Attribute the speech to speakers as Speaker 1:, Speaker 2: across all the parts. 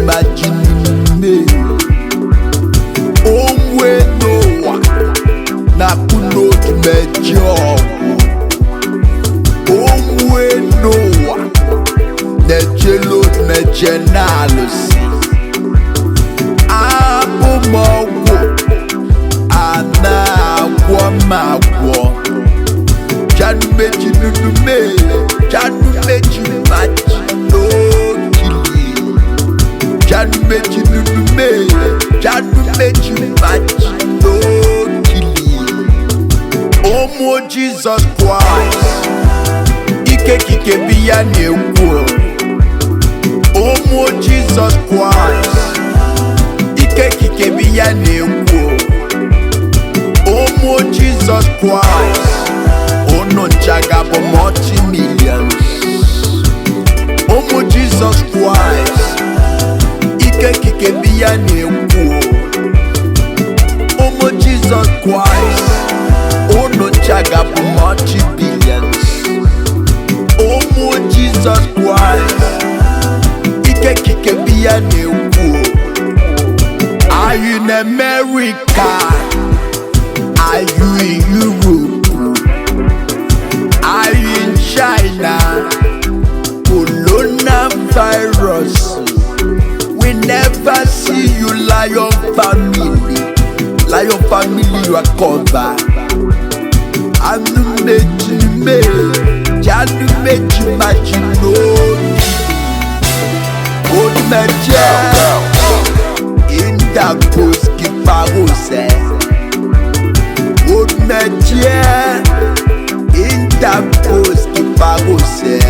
Speaker 1: maji n'ume. Onwe n'ụwa na-akpụ n'otu meje ọgwụ. Onwe n'ụwa na-ejelu meje n'alụsị. Abụ m ọgwụ a na-agwọ m agwọ. Janu meji nunu me, janu meji maji n'okili. Janu meji nunu me, janu meji maji n'okili. Ụmụ Jizọs Kraịst, ike kike bi ya na-ekwu. Ụmụ Jizọs Kraịst, ike kike bi ya na-ekwu. Ụmụ Jizọs Kraịst, unu nchaga bụ multi-millions. Ụmụ Jizọs Kraịst, ike kike bi ya na-ekwu. Ụmụ Jizọs Kraịst, unu nchaga bụ multi-billions. Ụmụ Jizọs Kraịst, ike kike bi ya na-ekwu. Are you in America? Are you in Europe? Are you in China? Coronavirus, we never see you, Lion family. Lion family, you are covered. Anu meji me, janu meji maji no. Old meje, indagoski parose. Old meje, indagoski parose.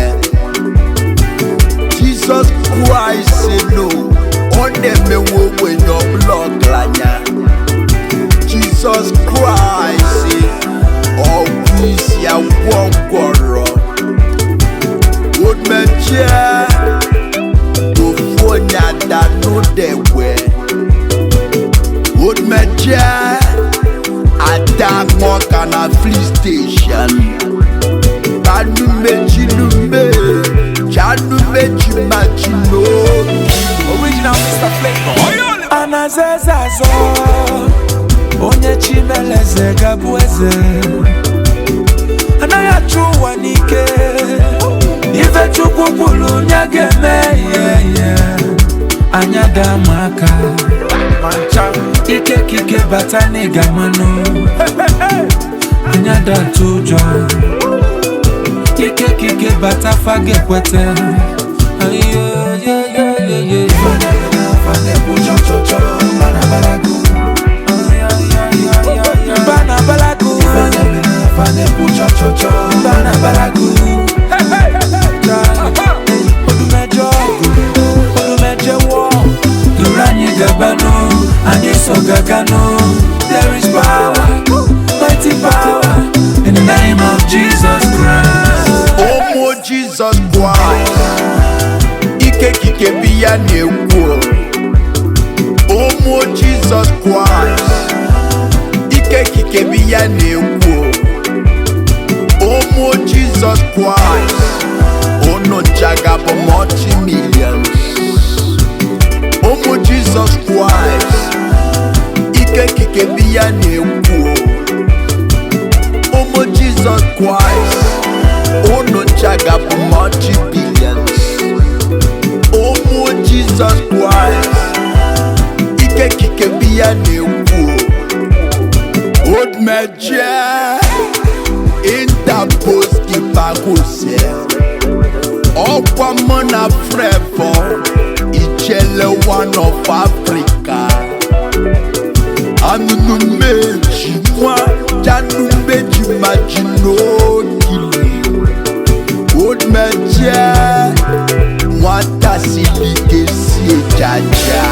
Speaker 1: Jesus Christ no, ọ na-emenwe ogbenye ọbụla ọgaranya. Jesus Christ, ọgwụ isi agwọ ngwọrọ. Odumejie, ofu onye adanụdegwe. Odumejie, ada ṅụọka na free station. Kanu mechi nume, chanu mechi machi n'obi.
Speaker 2: Original Mr. Flavor.
Speaker 3: Anaza eze azọ, onye chimeleze gabụ eze. Anaghị achụ ụwa n'ike, ife Chukwu kwuru ya ga-eme ihe ihe. Anya daa m aka ike kike bata n'ịga mmanụ. Anya da atụ ụjọ, ike kike bata fa ga-ekwete. Ayo, ye. Bana balagu. Bana balagu. Odumẹjọ, odumẹjẹwọ. Dúró anyị gabanu, anyị so gaganu. There is power, mighty power in the name of Jesus Christ.
Speaker 1: Ụmụ Jizọs Kraịst, ike kike bi ya na-ekwu. Ụmụ Jizọs Kraịst, ike kike bi ya na-ekwu. Ụmụ Jizọs Kraịst, unu nchaga bụ multi-millions. Ụmụ Jizọs Kraịst, ike kike bi ya na-ekwu. Ụmụ Jizọs Kraịst, unu nchaga bụ multi-billions. Ụmụ Jizọs Kraịst, ike kike bi ya na-ekwu. Odumejie, interposki parose. Ọkwa mụ na Frevo, Ijele one of Africa. Anụnụ meji nwa, janu meji maji n'okili. Odumejie, nwata sili ike si ejaja.